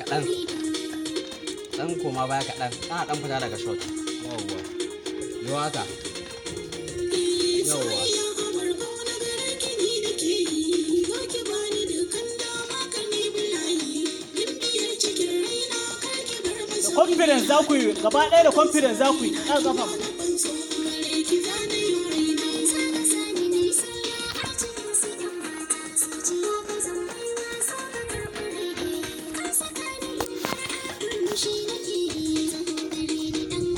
Kaɗan. Ɗan koma baya kaɗan. Kana ɗan fita daga shot. Yawwa. Yo haka. Yawwa. Gini da ke yi, zo ki bani dukkan dama, kar ni bulayi. Gimbiyar cikin raina, kar ki bar Da confidence za ku yi gaba ɗaya, da confidence za ku yi. Ɗaga kafa.